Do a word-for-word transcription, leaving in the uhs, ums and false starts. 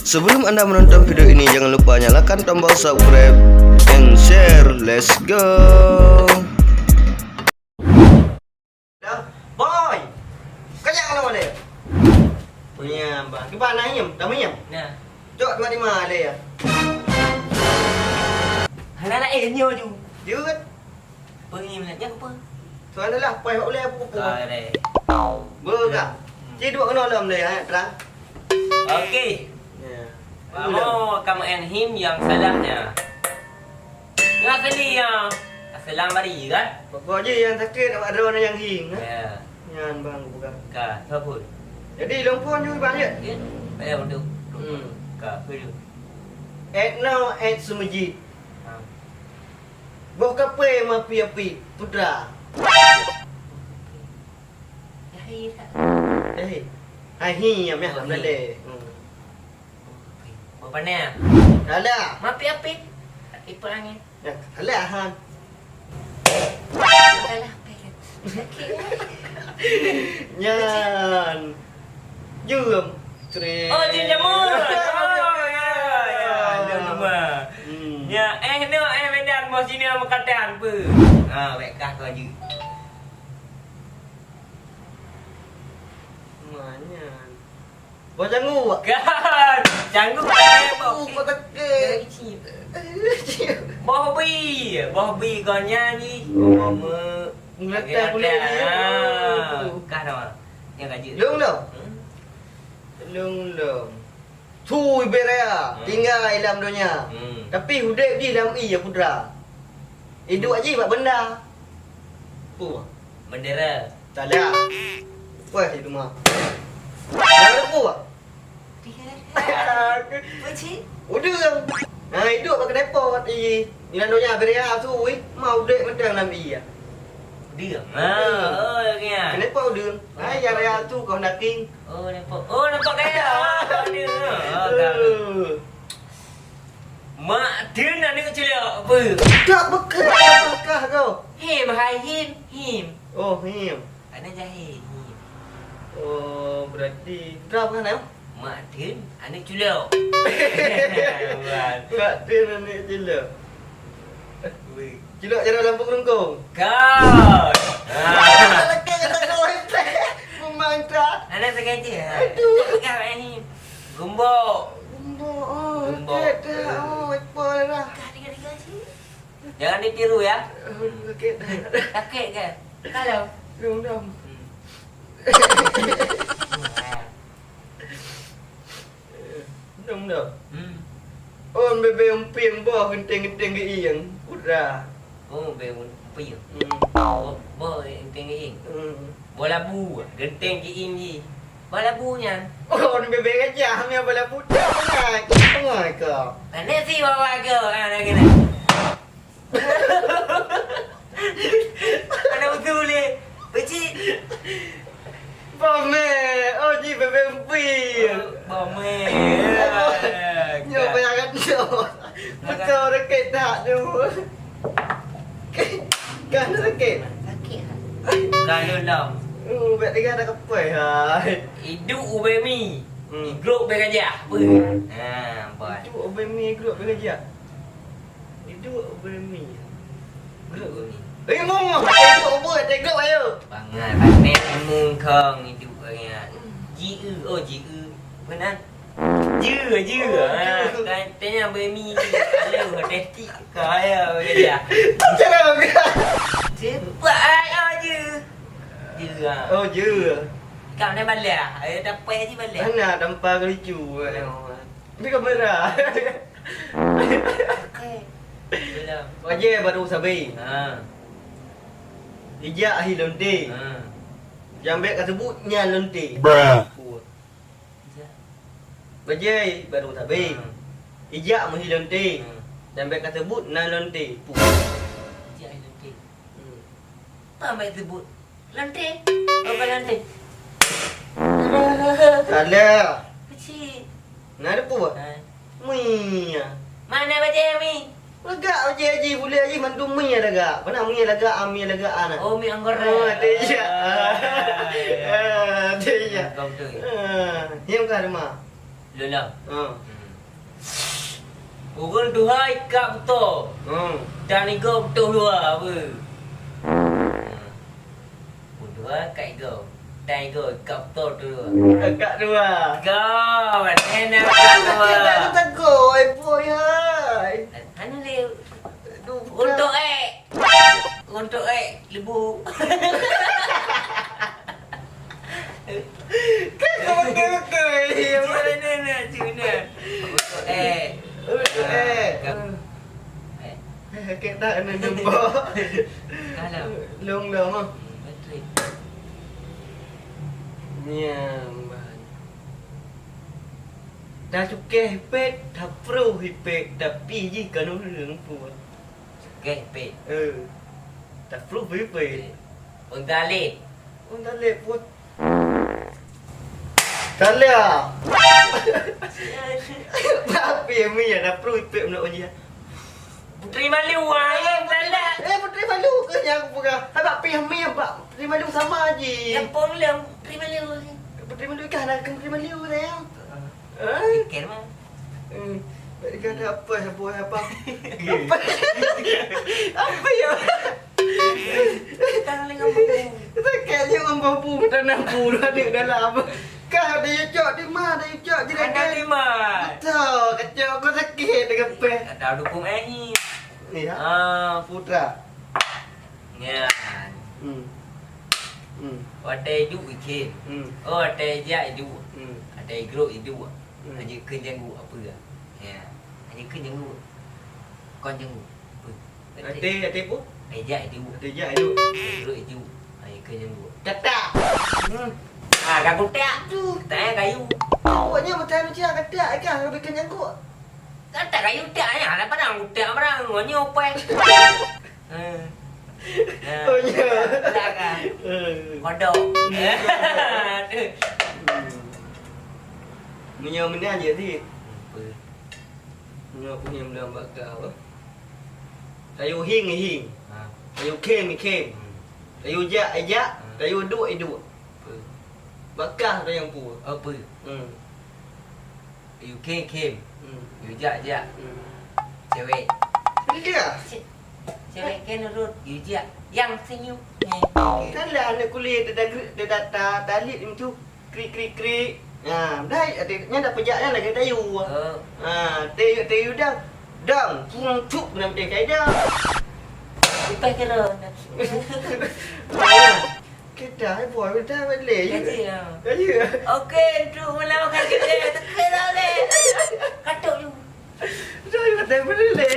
Sebelum anda menonton video ini, jangan lupa nyalakan tombol subscribe and share. Let's go. Boy, kajak keunoe lé. Punya bah. Kiban na hiam, dah hiam. Nah. Cok tiba-tiba lé ya. Hana laén nyoe ju. Jeuet. Peungi meunan nyan peue? Soalan lah, pai hok ulèe peue-peue. Ka deh. Beuka. Hmm. Ci duek keunoe lom deh, ha, terang. Okey. Ya. Kamu kamu en him yang salahnya. Nggak asli ya. Asli bari kan? Pokok je yang sakit awak droe nyang him, eh? Ya. Nyan bang bukan. Ka, sabun. Jadi lom phon ju bang ya? Ya. Bayar untuk. Hmm. Ka, perlu. Et no et sumejit. Ha. Boh kape mapi-api putra. Jahil tak? Jahil. Hai hi ya meh lam dade. Hmm. Boh kape. Boh pane. Salah. Mapi-api. Ipa angin. Ya, salah han. Salah pet. Sakit. Nyan. Jeuem. Tre. Oh, jeuem jamur. Oh, ya, ya. Jeuem jamur. Hmm. Ya, eh, no, eh, Medan, mau sini sama katan, apa? Ha, baik kah kau je. Manyan. Boh canggu. Kan. Canggu, eh, boh. Uh, kau teke. Dari kecil. Boh bi. Boh bi kau nyanyi. Oh. Me-, Ngelatih kulit dia. Ha. Kah nama? Yang kaji. Lung, lung. Hmm? Lung, lung. Su ibarat raya, hmm, tinggai lam donya. Hmm. Tapi udép jih lam ié ya putra. Iduek jih bak benda. Apa? Bendera. Salah. Wah, itu mah. Dah ada apa? Apa cik? Udeueng. Ha, iduek bak keuneupot jih. Di lam donya bendera su, wih. Ma udép mantong lam ié. Udeueng. Ha, oh, ya. Keuneupot udeueng. Hai, ya raya tu kau naking. Oh, nampak. Oh, nampak kaya. Oh, ada. Oh, tahu. Mak Din aneuk culok apa? Tak bekerja apakah kau? Him, hai Him, Him. Oh, Him. Aneuk jahil, Him. Oh, berarti putra apa kan, eh? Mak Din aneuk culok. Mak Din aneuk culok. Weh. Cilok jaroe lam peungkung. Kau. Ah. Lekek kata kau ente. Memang tak. Anak sengaja. Aduh. Pegang ni. Gembok. Gembok. Oh, gembok. Lekek dah. Oh, ekor dah. Tiga, tiga, tiga, sini. Jangan ditiru ya. Oh, lekek dah. Sakit ke? Kalau. Dong, dong. Hmm. Dong, dong. Hmm. Oh, bebe umping boh genteng-genteng geuieng. Kudra. Oh, bebe umping. Hmm. Boh, boh genteng geuieng. Hmm. Boh labu, genteng geuieng ji. Boh labu nyan. Oh, bebe gajah, nyan boh labu. Jangan, jangan kau. Mana si wawa kau? Ah, lagi ni. Ada betul ni. Pecik. Bame. Oh, ji bebe empi. Bame. Nyo bayangan nyo. Betul rekit tak tu. Kan rekit. Sakit. Kalau lam. Oh, bet tiga ada kepai hai. Idup ubemi. Hmm. Igrok begajah. Ha, bai. Idup ubemi igrok begajah. Iduek ubé mi. Iduek ubé mi. Eh, ngomong. Iduek ubé, iduek ayo. Bangat, bangat. Mungkong iduek bangat. Ji-eu, oh, ji-eu. Benar. Jeu, jeu. Oh, ha, jeu. Katanya ubé mi. Ayo, testik. Kaya, kaya. Cara bukan. Cepat, ayo, jeu. Jeu, ha. Oh, jeu. Kau ni balah. Ayo, dapat je balah. Mana tampak lucu. Ayo. Ni kamera. Okey. Belum. Bajée barô sabé. Ha. Ijak ahi lonte. Ha. Nyang bék ka seubut nyan lonte. Bruh. Ijak. Bajée barô sabé. Ha. Ijak meuhi lonte. Ha. Nyang bék ka seubut nan lonte. Ijak ahi lonte. Hmm. Apa mai sebut? Lantai? Apa lantai? Salah. Kecil. Nah, ada apa? Ha. Mi. Mana bajai mi? Lagak bajai haji, boleh haji, mantu mi lagak. Mana mi lagak, ah, mi lagak, ah, nah. Oh, mi anggora. Oh, ada iya. Ah, ada iya. Kau betul. Ah, yang ke rumah. Lôn lom. Ha. Hmm. Ureueng tuha ikab beutoe. Hmm. Dan igoe beutoh dua, apa? Hmm. Ureueng tuha ikab igoe. Dan igoe ikab beutoe tu dua. Ikab dua. Go, mana nak ikab dua? Kita tu tegur, eh, boy, hai. Anu le. Aduh, untuk, eh. Untuk, eh, lebu. Kan kau betul-betul, eh. Cuma mana nak, cuma. Untuk, eh. Untuk, eh. Ah, kau, eh. Kita kena nampak. Kalau. Long dah, mah. Hmm, betul. Nyan, bah. Dah cukéh ipét, dah pruh ipét, tapi jih keuneuk ureueng pun. Cukéh ipét. Eh. Dah pruh ipét. Penggaleh. Penggaleh pun. Galeh. Tapi mi dah pruh ipét meunurot jih. Putri Malu, wah, eh, salah. Eh, Putri Malu ke nyang peugah? Hai, bak pih mi, bak Putri Malu sama ji. Nyang pong lom, Putri Malu. Putri Malu kah nak Putri Malu, sayang? Ah. Eh? Pikir mah. Hmm. Bak dia kata apa, apa, apa? Apa? Apa ya? Kita lagi ngomong. Sakét je ngon bambu, tanah bulu ada dalam. Kah ada yucok di ma, ada yucok je. Ada di ma. Betul, kacau aku sakit dengan peh. Ada dukung eh ni. Ya. Ah, putra. Nyan. Hmm. Hmm. Watèe iduek ikhem. Hmm. Oh, watèe ijak iduek. Hmm. Watèe igrok iduek. Hmm. Hana ikheun janggut apa. Ya. Hana ikheun janggut. Kon janggut. Apa? Até, até peue? Até jak iduek. Até jak iduek. Até perut iduek. Hai, keu nyang dua. Tetak. Hmm. Ah, ka kutak tu. Tangan kayu. Awaknyan macam manusia ka tak, kan? Lebih kenyang kok. Kan tak kayu tak, ya? Ada padang kutak barang. Nyoe pai. Eh. Oh, ya. Belakang. Eh. Kodok. Aduh. Hmm. Meunyoe meunan jadi. Apa? Nyoe peue nyang beulang bak kah, apa? Tayue hieng, hieng. Ha. Tayue khém, khém. Hmm. Tayue jak, jak. Ha. Tayue duek, duek. Peue? Bak kah tayue peue? Apa? Hmm. Tayue khém, khém. Hmm. Tayue jak, jak. Hmm. Cewek. Dia. Ce-, cewek kan nurut, yue jak. Yang senyum. Kan lah aneuk kulét dia dah geri-, dia dah ta-, talit macam tu. Krik, krik, krik. Ha, dah, ada, nyan dah peujak nyan lagèe tayue. Oh. Ha, tayue, tayue dang. Dang, cung, cuk, keunan teukai dang. Bukan kira. Kita, eh, boy, kita balik. Gaji, ya. Gaji. Okey, untuk malam makan kita, teukai dah leh. Katuk you. Dah, dah, boleh leh.